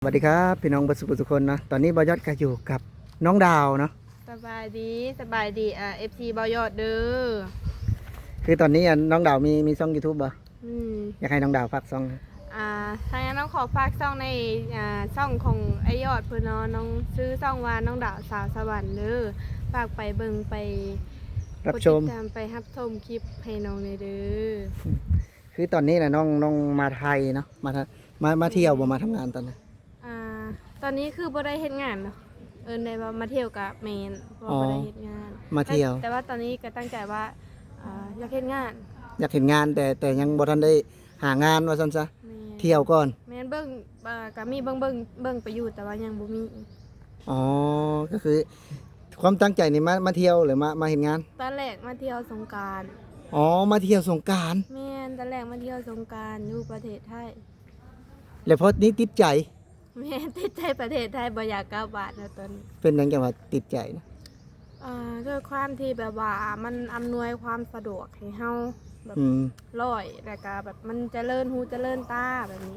ສະຫວັດດີຄັບ ພີ່ນ້ອງເບິດສູ່ຜູ້ສູ່ຄົນເນາະ. ຕອນນີ້ບ່າວຍອດກໍຢູ່ກັບນ້ອງດາວເນາະ. ສະບາຍດີ ສະບາຍດີ ອ່າ ເອັຟຊີ ບ່າວຍອດເດີ. ຄືຕອນນີ້ ອັນ ນ້ອງດາວມີ ມີຊ່ອງຢູທູບບໍ່? ອືມ ຢາກໃຫ້ນ້ອງດາວຝາກຊ່ອງ. ອ່າ ຖ້າຢ່າງນັ້ນ ນ້ອງຂໍຝາກຊ່ອງໃນ ອ່າ ຊ່ອງຂອງອ້າຍຍອດເພິ່ນເນາະ, ນ້ອງ ຊື່ຊ່ອງວ່າ ນ້ອງດາວສາວສະຫວັນເດີ. ຝາກໄປເບິ່ງ ໄປ ຮັບຊົມ ກົດຕິດຕາມ ໄປຮັບຊົມຄລິບໃຫ້ນ້ອງແດ່ເດີ. ຄືຕອນນີ້ນະ ນ້ອງ ນ້ອງມາໄທເນາະ ມາ ມາ ມາທ່ຽວບໍ່ ມາທຳງານຕອນນີ້? ອ່າ ຕອນນີ້ຄືບໍ່ໄດ້ເຮັດງານເນາະ, ເອີ້ນໄດ້ວ່າມາທ່ຽວກະແມ່ນ ເພາະວ່າບໍ່ໄດ້ເຮັດງານ ມາທ່ຽວ. ແຕ່ ແຕ່ວ່າຕອນນີ້ກະຕັ້ງໃຈວ່າ ອ່າ ຢາກເຮັດງານ ຢາກເຮັດງານ ແຕ່ ແຕ່ຍັງບໍ່ທັນໄດ້ຫາງານວ່າຊັ້ນຊະ. ແມ່ນ ທ່ຽວກ່ອນ. ແມ່ນ ເບິ່ງ ອ່າ ກະມີເບິ່ງ ເບິ່ງ ເບິ່ງໄປຢູ່ ແຕ່ວ່າຍັງບໍ່ມີ. ອໍ ກໍຄືຄວາມຕັ້ງໃຈນີ້ມາ ມາທ່ຽວ ຫຼືມາ ມາເຮັດງານ? ຕອນແລກມາທ່ຽວສົງການ. ອໍ ມາທ່ຽວສົງການ. ແມ່ນ ຕອນແລກມາທ່ຽວສົງການຢູ່ປະເທດໄທ. ແລ້ວພໍນີ້ຕິດໃຈ? ແມ່ນ ຕິດໃຈປະເທດໄທ ບໍ່ຢາກກັບບ້ານແລ້ວຕອນນີ້. ເປັນຫຍັງຈັ່ງວ່າຕິດໃຈນະ? ອ່າ ດ້ວຍຄວາມທີ່ແບບວ່າມັນອຳນວຍຄວາມສະດວກໃຫ້ເຮົາ ແບບ ອືມ ລ້ອຍ ແລ້ວກະແບບມັນຈະເລີນຫູຈະເລີນຕາແບບນີ້.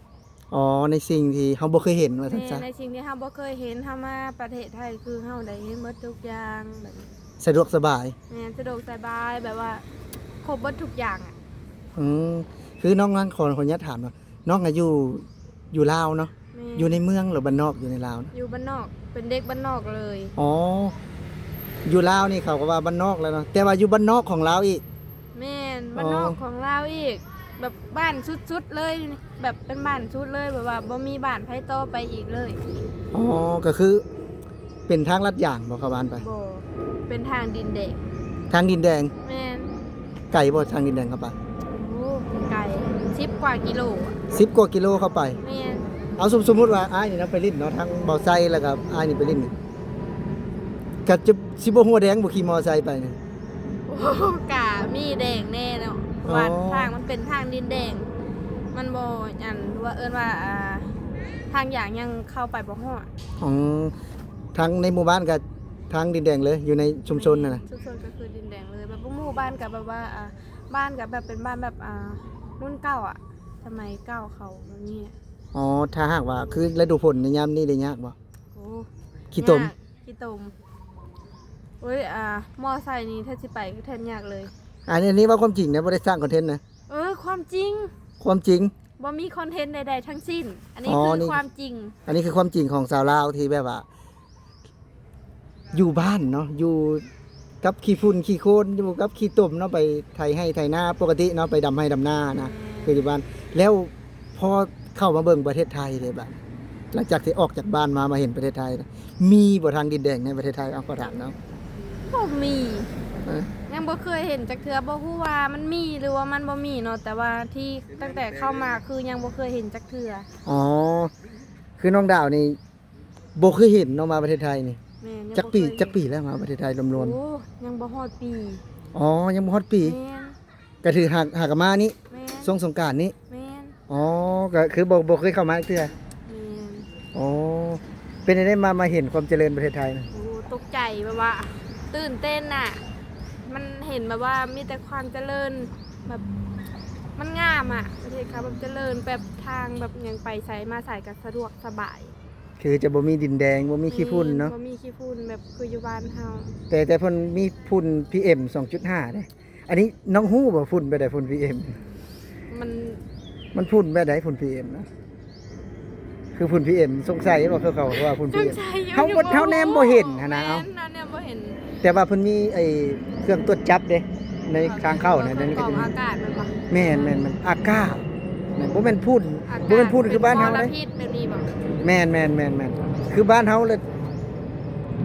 ອໍ ໃນສິ່ງທີ່ເຮົາບໍ່ເຄີຍເຫັນວ່າຊັ້ນຊະ. ແມ່ນ ໃນສິ່ງທີ່ເຮົາບໍ່ເຄີຍເຫັນ ເຮົາມາປະເທດໄທຄືເຮົາໄດ້ເຫັນເບິດທຸກຢ່າງແບບນີ້. ສະດວກສະບາຍ. ແມ່ນ ສະດວກສະບາຍ ແບບວ່າຄົບເບິດທຸກຢ່າງອະ. ອືມ ຄືນ້ອງນັ້ນ ຂໍ ຂໍອະນຸຍາດຖາມເນາະ, ນ້ອງນະຢູ່ ຢູ່ລາວເນາະ? ແມ່ນ. ຢູ່ໃນເມືອງ ຫຼືບ້ານນອກ ຢູ່ໃນລາວນະ? ຢູ່ບ້ານນອກ ເປັນເດັກບ້ານນອກເລີຍ. ອໍ ຢູ່ລາວນີ້ເຂົາກໍວ່າບ້ານນອກແລ້ວເນາະ ແຕ່ວ່າຢູ່ບ້ານນອກຂອງລາວອີກ. ແມ່ນ ອໍ ບ້ານນອກຂອງລາວອີກ ແບບບ້ານສຸດໆເລີຍ ແບບເປັນບ້ານສຸດເລີຍ ແບບວ່າບໍ່ມີບ້ານໃຜຕໍ່ໄປອີກເລີຍ. ອໍ ກໍຄືເປັນທາງລາດຢາງບໍ່ ເຂົ້າບ້ານໄປ? ບໍ່ ເປັນທາງດິນແດງ. ທາງດິນແດງ? ແມ່ນ. ໄກບໍ່ ທາງດິນແດງເຂົ້າໄປ? ໂອ້ ໄກ ສິບກວ່າກິໂລອະ. ສິບກວ່າກິໂລເຂົ້າໄປ? ແມ່ນ. ເອົາ ສົມ ສົມມຸດວ່າອ້າຍນີ້ນະໄປຫຼິ້ນເນາະ ທາງບໍ່ໄຊ ແລ້ວກໍອ້າຍນີ້ໄປຫຼິ້ນນີ້ ກໍຈະ ຊິບໍ່ຫົວແດງບໍ່ ຂີ່ມໍໄຊໄປນີ້? ໂອ້ ກະມີແດງແດ່ເນາະ ເພາະວ່າ ອໍ ທາງມັນເປັນທາງດິນແດງ ມັນບໍ່ ອັນ ວ່າ ເອີ້ນວ່າ ອ່າ ທາງຢາງຍັງເຂົ້າໄປບໍ່ຮອດ. ອໍ ທາງໃນໝູ່ບ້ານກໍທາງດິນແດງເລີຍ ຢູ່ໃນຊຸມຊົນຫັ້ນນະ? ແມ່ນ ຊຸມຊົນກໍຄືດິນແດງເລີຍ ແບບໝູ່ບ້ານກໍແບບວ່າ ອ່າ ບ້ານກໍແບບເປັນບ້ານແບບ ອ່າ ລຸ້ນເກົ່າອະ ສະໄໝເກົ່າເຂົາແບບນີ້. ອໍ ຖ້າຫາກວ່າຄືລະດູຝົນໃນຍາມນີ້ໄດ້ຍາກບໍ່? ໂອ້ ຂີ້ຕົມ. ຍາກ ຂີ້ຕົມ. ໂອ້ຍ ອ່າ ມໍໄຊນີ້ຖ້າຊິໄປກໍແທບຍາກເລີຍ. ອັນນີ້ ອັນນີ້ເວົ້າຄວາມຈິງນະ ບໍ່ໄດ້ສ້າງຄອນເທັນນະ. ເອີ ຄວາມຈິງ ຄວາມຈິງ ບໍ່ມີຄອນເທັນໃດໆທັງສິ້ນ. ອັນນີ້ ອໍ ຄື ນີ້ ຄວາມຈິງ. ອັນນີ້ຄືຄວາມຈິງຂອງຊາວລາວທີ່ແບບວ່າ ຢູ່ບ້ານເນາະ ຢູ່ກັບຂີ້ຝຸ່ນຂີ້ໂຄນ ຢູ່ກັບຂີ້ຕົມເນາະ ໄປໄຖໄຮ່ໄຖນາປົກກະຕິເນາະ ໄປດຳໄຮ່ດຳນານະ. ແມ່ນ. ຄືຢູ່ບ້ານ ແລ້ວພໍເຂົ້າມາເບິ່ງປະເທດໄທເດ ບາດ ຫຼັງຈາກທີ່ອອກຈາກບ້ານມາ ມາເຫັນປະເທດໄທນະ ມີບໍ່ທາງດິນແດງໃນປະເທດໄທ? ເອົາ ຂໍຖາມເນາະ. ບໍ່ມີ. ເອີ ຍັງບໍ່ເຄີຍເຫັນຈັກເທື່ອ ບໍ່ຮູ້ວ່າມັນມີ ຫຼືວ່າມັນບໍ່ມີເນາະ ແຕ່ວ່າທີ່ຕັ້ງແຕ່ເຂົ້າມາຄືຍັງບໍ່ເຄີຍເຫັນຈັກເທື່ອ. ອໍ ຄືນ້ອງດາວນີ້ ບໍ່ເຄີຍເຫັນເນາະ ມາປະເທດໄທນີ້. ແມ່ນ. ຈັກປີ ຍັງບໍ່ເຄີຍເຫັນ. ຈັກປີແລ້ວມາປະເທດໄທລວມໆ? ໂອ້ ຍັງບໍ່ຮອດປີ. ອໍ ຍັງບໍ່ຮອດປີ. ແມ່ນ. ກະຖືຫາ ຫາກະມານີ້. ແມ່ນ. ຊ່ວງສົງການນີ້. ແມ່ນ. ອໍ ກະຄືບໍ່ ບໍ່ເຄີຍເຂົ້າມາຈັກເທື່ອ. ແມ່ນ. ອໍ ເປັນຈັ່ງໃດ ມາ ມາເຫັນຄວາມຈະເລີນປະເທດໄທນະ? ໂອ້ ຕົກໃຈ ແບບວ່າຕື່ນເຕັ້ນນະ ມັນເຫັນແບບວ່າມີແຕ່ຄວາມຈະເລີນ ແບບມັນງາມອະ ປະເທດເຂົາແບບຈະເລີນ ແບບທາງແບບຫຍັງໄປໃສມາໃສກະສະດວກສະບາຍ. ຄືຈະບໍ່ມີດິນແດງ ບໍ່ມີຂີ້ຝຸ່ນເນາະ. ແມ່ນ ບໍ່ມີຂີ້ຝຸ່ນແບບຄືຢູ່ບ້ານເຮົາ. ແຕ່ ແຕ່ເພິ່ນມີຝຸ່ນ ພີເອັມ ສອງຈຸດຫ້າເດ້. ອັນນີ້ນ້ອງຮູ້ບໍ່ ຝຸ່ນແບບໃດ ຝຸ່ນ ພີເອັມ? ມັນ ມັນຝຸ່ນແບບໃດ ຝຸ່ນ ພີເອັມ ນະ? ຄືຝຸ່ນ ພີເອັມ ສົງໄສບໍ່ ເຂົາ ເຂົາວ່າຝຸ່ນ ພີເອັມ? ສົງໄສຢູ່. ເຮົາບໍ່ ເຮົາແນມບໍ່ເຫັນຫັ້ນນະ. ແມ່ນ ເຮົາແນມບໍ່ເຫັນ. ແຕ່ວ່າເພິ່ນມີໄອ້ເຄື່ອງຕວດຈັບເດ້ ໃນທາງເຂົ້ານະ. ເອີ ເຄື່ອງກອງອາກາດແມ່ນບໍ່? ແມ່ນໆໆ ອາກາດ ບໍ່ແມ່ນຝຸ່ນ ອາກາດ ບໍ່ແມ່ນຝຸ່ນຄືບ້ານເຮົາເດ້. ເປັນມົນລະພິດແບບນີ້ບໍ່? ແມ່ນໆໆໆ ຄືບ້ານເຮົາລະ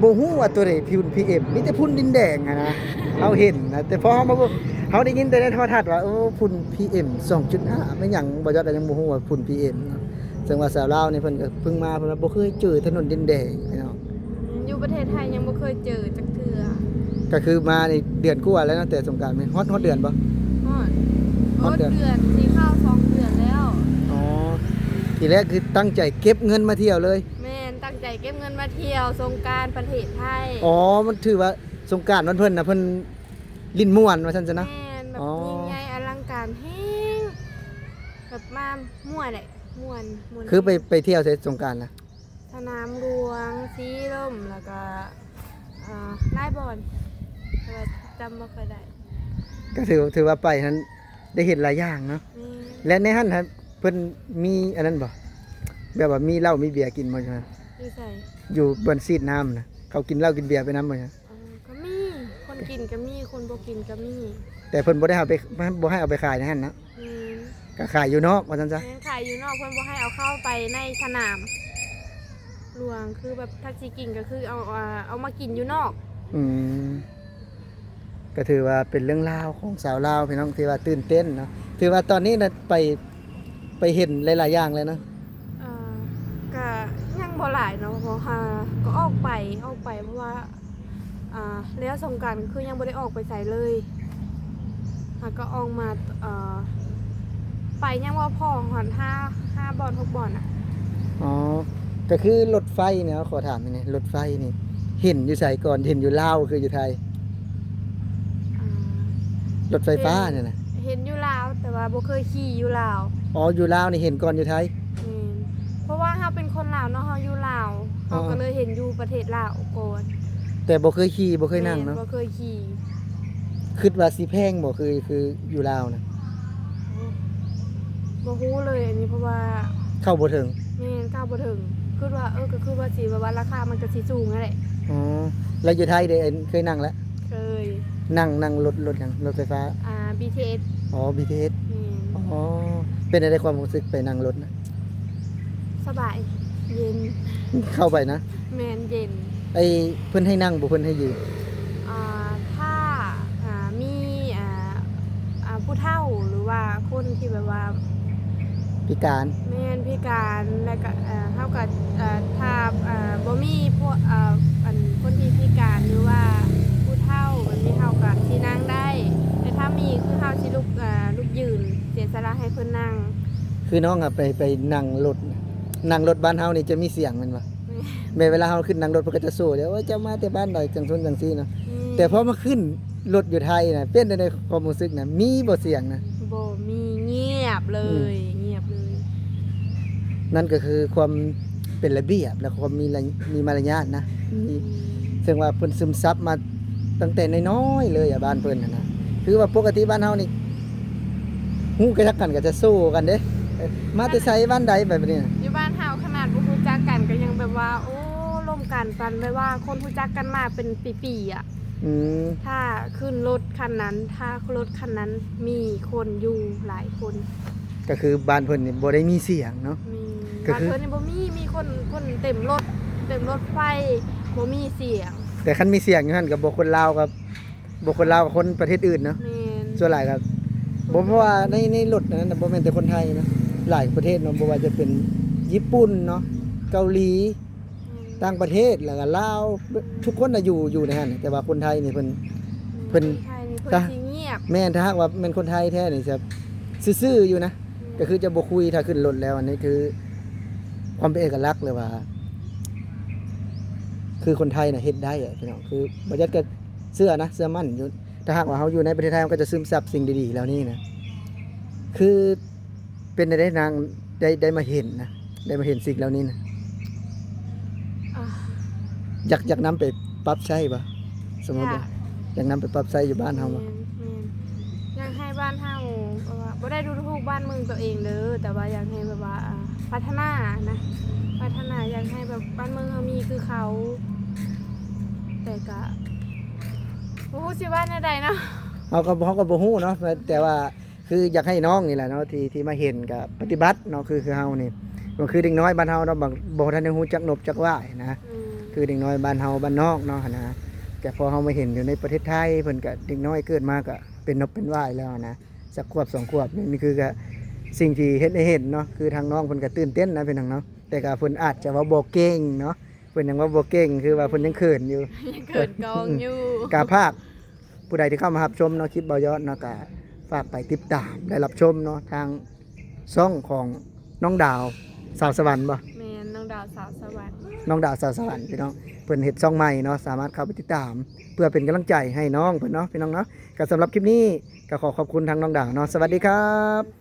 ບໍ່ຮູ້ວ່າຕົວໃດຝຸ່ນ ພີເອັມ ມີແຕ່ຝຸ່ນດິນແດງຫັ້ນນະ ເຮົາເຫັນນະ. ແຕ່ພໍເຮົາມາເບິ່ງ ເຮົາໄດ້ຍິນແຕ່ໃນໂທລະທັດວ່າ ໂອ້ ຝຸ່ນ ພີເອັມ ສອງຈຸດຫ້າ ແມ່ນຫຍັງ ບໍ່ຈັກ ກໍຍັງບໍ່ຮູ້ວ່າຝຸ່ນ ພີເອັມ ເນາະ. ເຊິ່ງວ່າຊາວລາວນີ້ເພິ່ນກໍເພິ່ງມາ ເພິ່ນວ່າບໍ່ເຄີຍເຈີຖະໜົນດິນແດງພີ່ນ້ອງ. ອືມ ຢູ່ປະເທດໄທຍັງບໍ່ເຄີຍເຈີຈັກເທື່ອ. ກໍຄືມານີ້ເດືອນກວ່າແລ້ວເນາະ ແຕ່ສົງການ. ຮອດ ຮອດເດືອນບໍ່? ຮອດ. ຮອດເດືອນ. ໂອ້ ເດືອນ ຊິເຂົ້າສອງເດືອນແລ້ວ. ອໍ ທີແລກຄືຕັ້ງໃຈເກັບເງິນມາທ່ຽວເລີຍ. ແມ່ນ ຕັ້ງໃຈເກັບເງິນມາທ່ຽວສົງການປະເທດໄທ. ອໍ ມັນຖືວ່າສົງການວັນເພິ່ນນະ ເພິ່ນຫຼິ້ນມ່ວນວ່າຊັ້ນຊະເນາະ. ແມ່ນ ແບບ ອໍ ຍິ່ງໃຫຍ່ອະລັງການແຮງ ແບບມາມ່ວນແຫຼະ ມ່ວນ ມ່ວນ. ຄືໄປ ໄປທ່ຽວໃສສົງການນະ? ສະໜາມຫຼວງ ສີລົມ ແລ້ວກໍ ອ່າ ຫຼາຍບ່ອນ ແຕ່ວ່າຈຳບໍ່ຄ່ອຍໄດ້. ກໍຖື ຖືວ່າໄປຫັ້ນໄດ້ເຫັນຫຼາຍຢ່າງເນາະ. ແມ່ນ. ແລະໃນຫັ້ນຫັ້ນເພິ່ນມີອັນນັ້ນບໍ່ ແບບວ່າມີເຫຼົ້າມີເບຍກິນບໍ່? ຢູ່ໃສ? ຢູ່ບ່ອນສີດນ້ຳນະ ເຂົາກິນເຫຼົ້າກິນເບຍໄປນຳບໍ່? ເອີ ກໍມີຄົນກິນກໍມີ ຄົນບໍ່ກິນກໍມີ. ແຕ່ເພິ່ນບໍ່ໄດ້ເອົາໄປ ບໍ່ໃຫ້ເອົາໄປຂາຍໃນຫັ້ນເນາະ. ແມ່ນ. ກໍຂາຍຢູ່ນອກວ່າຊັ້ນຊະ. ແມ່ນ ຂາຍຢູ່ນອກ ເພິ່ນບໍ່ໃຫ້ເອົາເຂົ້າໄປໃນສະໜາມຫຼວງ ຄືແບບຖ້າຊິກິນກໍຄືເອົາ ເອົາມາກິນຢູ່ນອກ. ອືມ ກໍຖືວ່າເປັນເລື່ອງລາວຂອງຊາວລາວພີ່ນ້ອງ ທີ່ວ່າຕື່ນເຕັ້ນເນາະ. ຖືວ່າຕອນນີ້ນະໄປ ໄປເຫັນຫຼາຍໆຢ່າງແລ້ວເນາະ. ເອີ ກໍຍັງບໍ່ຫຼາຍເນາະ ເພາະວ່າກໍອອກໄປ ອອກໄປ ເພາະວ່າ ອ່າ ແລ້ວສົງການຄືຍັງບໍ່ໄດ້ອອກໄປໃສເລີຍ ຫາກໍອອກມາ ເອີ ໄປຍັງບໍ່ພໍຮອດຫ້າ ຫ້າບ່ອນ ຫົກບ່ອນນະ. ອໍ ກໍຄືລົດໄຟນີ້ ຂໍຖາມແດ່ ລົດໄຟນີ້ເຫັນຢູ່ໃສກ່ອນ? ເຫັນຢູ່ລາວຄືຢູ່ໄທ? ອ່າ ລົດໄຟຟ້ານີ້ນະ ເຫັນຢູ່ລາວ ແຕ່ວ່າບໍ່ເຄີຍຂີ່ຢູ່ລາວ. ອໍ ຢູ່ລາວນີ້ເຫັນກ່ອນຢູ່ໄທ? ແມ່ນ ເພາະວ່າເຮົາເປັນຄົນລາວເນາະ ເຮົາຢູ່ລາວ ເຮົາກໍເລີຍເຫັນຢູ່ປະເທດລາວກ່ອນ ແຕ່ບໍ່ເຄີຍຂີ່ ບໍ່ເຄີຍນັ່ງເນາະ. ແມ່ນ ບໍ່ເຄີຍຂີ່. ຄິດວ່າຊິແພງບໍ່ ຄື ຄືຢູ່ລາວນະ? ບໍ່ຮູ້ເລີຍອັນນີ້ ເພາະວ່າເຂົ້າບໍ່ເຖິງ. ແມ່ນ ເຂົ້າບໍ່ເຖິງ ຄິດວ່າ ເອີ ກໍຄືວ່າຊິແບບວ່າລາຄາມັນກໍຊິສູງຫັ້ນແຫຼະ. ອໍ ແລ້ວຢູ່ໄທເດ ເຄີຍນັ່ງແລ້ວ? ເຄີຍ. ນັ່ງ ນັ່ງລົດ ລົດຫຍັງ? ລົດໄຟຟ້າ? ອ່າ ບີທີເອສ. ອໍ ບີທີເອສ. ແມ່ນ. ອໍ ເປັນຈັ່ງໃດຄວາມຮູ້ສຶກໄປນັ່ງລົດນະ? ສະບາຍ ເຢັນ. ເຂົ້າໄປນະ? ແມ່ນ ເຢັນ. ໄອ້ເພິ່ນໃຫ້ນັ່ງບໍ່ ເພິ່ນໃຫ້ຢືນ? ອ່າ ຖ້າ ອ່າ ມີ ອ່າ ອ່າ ຜູ້ເຖົ້າ ຫຼືວ່າຄົນທີ່ແບບວ່າພິການ. ແມ່ນ ພິການ ແລ້ວກໍ ເອີ ເຮົາກໍ ເອີ ຖ້າ ເອີ ບໍ່ມີພວກ ເອີ ອັນຄົນທີ່ພິການ ຫຼືວ່າຜູ້ເຖົ້າແບບນີ້ ເຮົາກໍຊິນັ່ງໄດ້ ແຕ່ຖ້າມີຄືເຮົາຊິລຸກ ເອີ ລຸກຢືນ ເສຍສະຫຼະໃຫ້ເພິ່ນນັ່ງ. ຄືນ້ອງອະໄປ ໄປນັ່ງລົດ ນັ່ງລົດບ້ານເຮົານີ້ຈະມີສຽງແມ່ນບໍ່? ແມ່ນ. ແມ່ນ ເວລາເຮົາຂຶ້ນນັ່ງລົດ ເພິ່ນກໍຈະໂຊເດ້ ໂອ້ຍ ເຈົ້າມາແຕ່ບ້ານໃດ ຈັ່ງຊັ້ນຈັ່ງຊີ້ເນາະ. ແມ່ນ. ແຕ່ພໍມາຂຶ້ນລົດຢູ່ໄທນະ ເປັນຈັ່ງໃດຄວາມຮູ້ສຶກນະ ມີບໍ່ສຽງນະ? ບໍ່ມີ ງຽບເລີຍ. ອືມ ງຽບເລີຍ. ນັ້ນກໍຄືຄວາມເປັນລະບຽບ ແລະ ຄວາມມີລະ ມີມາລະຍາດນະ. ອືມ ເຊິ່ງວ່າເພິ່ນຊຶມຊັບມາຕັ້ງແຕ່ນ້ອຍໆເລີຍອະ ບ້ານເພິ່ນຫັ້ນນະ. ຄືວ່າປົກກະຕິບ້ານເຮົານີ້ ຮູ້ຈັກກັນກໍຈະໂຊກັນເດ້ ເອີ ມາແຕ່ໃສ ບ້ານໃດ ແບບນີ້ນະ. ຢູ່ບ້ານເຮົາຂະໜາດບໍ່ຮູ້ຈັກກັນກໍຍັງແບບວ່າ ໂອ້ ລົມກັນ ປານແບບວ່າຄົນຮູ້ຈັກກັນມາເປັນປີໆອະ. ອືມ ຖ້າຂຶ້ນລົດຄັນນັ້ນ ຖ້າລົດຄັນນັ້ນມີຄົນຢູ່ຫຼາຍຄົນ. ກໍຄືບ້ານເພິ່ນນີ້ບໍ່ໄດ້ມີສຽງເນາະ. ແມ່ນ. ກໍຄືບ້ານເພິ່ນນີ້ບໍ່ມີ ມີຄົນ ຄົນເຕັມລົດ ເຕັມລົດໄຟ ບໍ່ມີສຽງ. ແຕ່ຄັນມີສຽງຢູ່ຫັ້ນກໍບໍ່ຄົນລາວກັບ ບໍ່ຄົນລາວກັບຄົນປະເທດອື່ນເນາະ. ແມ່ນ. ສ່ວນຫຼາຍກໍບໍ່ ເພາະວ່າໃນ ໃນລົດນັ້ນນະ ບໍ່ແມ່ນແຕ່ຄົນໄທນະ ຫຼາຍປະເທດເນາະ ບໍ່ວ່າຈະເປັນຍີ່ປຸ່ນເນາະ ເກົາຫຼີ ແມ່ນ ຕ່າງປະເທດ ແລ້ວກໍລາວ ແມ່ນ ທຸກຄົນນະຢູ່ ຢູ່ໃນຫັ້ນ. ແຕ່ວ່າຄົນໄທນີ້ເພິ່ນ ແມ່ນ ເພິ່ນ ຄົນໄທນີ້ເພິ່ນ ຖ້າ ຊິງຽບ. ແມ່ນ ຖ້າຫາກວ່າແມ່ນຄົນໄທແທ້ນີ້ຈະຊື່ໆຢູ່ນະ. ແມ່ນ. ກໍຄືຈະບໍ່ຄຸຍ ຖ້າຂຶ້ນລົດແລ້ວ. ອັນນີ້ຄືຄວາມເປັນເອກະລັກ ຫຼືວ່າຄືຄົນໄທນະເຮັດໄດ້ອະ ພີ່ນ້ອງ. ຄືບໍ່ຈັດກໍ ເຊື່ອນະ ເຊື່ອໝັ້ນຢູ່ ຖ້າຫາກວ່າເຮົາຢູ່ໃນປະເທດໄທ ເຮົາກໍຈະຊຶມຊັບສິ່ງດີໆເຫຼົ່ານີ້ນະ. ຄືເປັນໄດ້ນາງ ໄດ້ ໄດ້ມາເຫັນນະ ໄດ້ມາເຫັນສິ່ງເຫຼົ່ານີ້ນະ ອາ ຢາກ ຢາກນຳໄປປັບໃຊ້ບໍ່? ສົມມຸດວ່າ ຢາກ ຢາກນຳໄປປັບໃຊ້ຢູ່ບ້ານເຮົາບໍ່? ແມ່ນ ແມ່ນ. ຢາກໃຫ້ບ້ານເຮົາ ແບບວ່າ ບໍ່ໄດ້ດູຖູກບ້ານເມືອງຕົວເອງເດີ ແຕ່ວ່າຢາກໃຫ້ແບບວ່າ ອ່າ ພັດທະນານະ ພັດທະນາ ຢາກໃຫ້ແບບບ້ານເມືອງເຮົາມີຄືເຂົາ. ແຕ່ກະ ບໍ່ຮູ້ຊິວ່າແນວໃດເນາະ ເຮົາກໍ ເຮົາກໍບໍ່ຮູ້ເນາະ. ແຕ່ວ່າຄືຢາກໃຫ້ນ້ອງນີ້ແຫຼະເນາະ ທີ່ ທີ່ມາເຫັນກໍປະຕິບັດເນາະ. ຄື ຄືເຮົານີ້ ກໍຄືເດັກນ້ອຍບ້ານເຮົາເນາະ ບາງ ບໍ່ທັນໄດ້ຮູ້ຈັກນົບຈັກຫວ້າຍນະ. ອືມ ຄືເດັກນ້ອຍບ້ານເຮົາບ້ານນອກເນາະຫັ້ນນະ ແຕ່ພໍເຮົາມາເຫັນຢູ່ໃນປະເທດໄທ ເພິ່ນກໍເດັກນ້ອຍເກີດມາກໍເປັນນົບເປັນຫວ້າຍແລ້ວນະ ສັກຂວບສອງຂວບ. ນີ້ ນີ້ຄືກໍສິ່ງທີ່ເຮັດໃຫ້ເຫັນເນາະ ຄືທາງນ້ອງເພິ່ນກໍຕື່ນເຕັ້ນນະ ເປັນຫຍັງເນາະ ແຕ່ກໍເພິ່ນອາດຈະເວົ້າບໍ່ເກັ່ງເນາະ ເພິ່ນຍັງເວົ້າບໍ່ເກັ່ງ ຄືວ່າເພິ່ນຍັງເຂີນຢູ່ ຍັງເຂີນກອງຢູ່. ກະຝາກຜູ້ໃດທີ່ເຂົ້າມາຮັບຊົມເນາະ ຄລິບເບົາຍອດເນາະ ກະຝາກໄປຕິດຕາມ ແລະ ຮັບຊົມເນາະ ທາງຊ່ອງຂອງນ້ອງດາວ ສາວສະຫວັນບໍ່? ແມ່ນ ນ້ອງດາວ ສາວສະຫວັນ ນ້ອງດາວ ສາວສະຫວັນ ພີ່ນ້ອງ. ເພິ່ນເຮັດຊ່ອງໃໝ່ເນາະ ສາມາດເຂົ້າໄປຕິດຕາມ ເພື່ອເປັນກຳລັງໃຈໃຫ້ນ້ອງເພິ່ນເນາະ ພີ່ນ້ອງເນາະ. ກະສຳລັບຄລິບນີ້ ກະຂໍຂອບຄຸນທາງນ້ອງດາວເນາະ. ສະຫວັດດີຄັບ.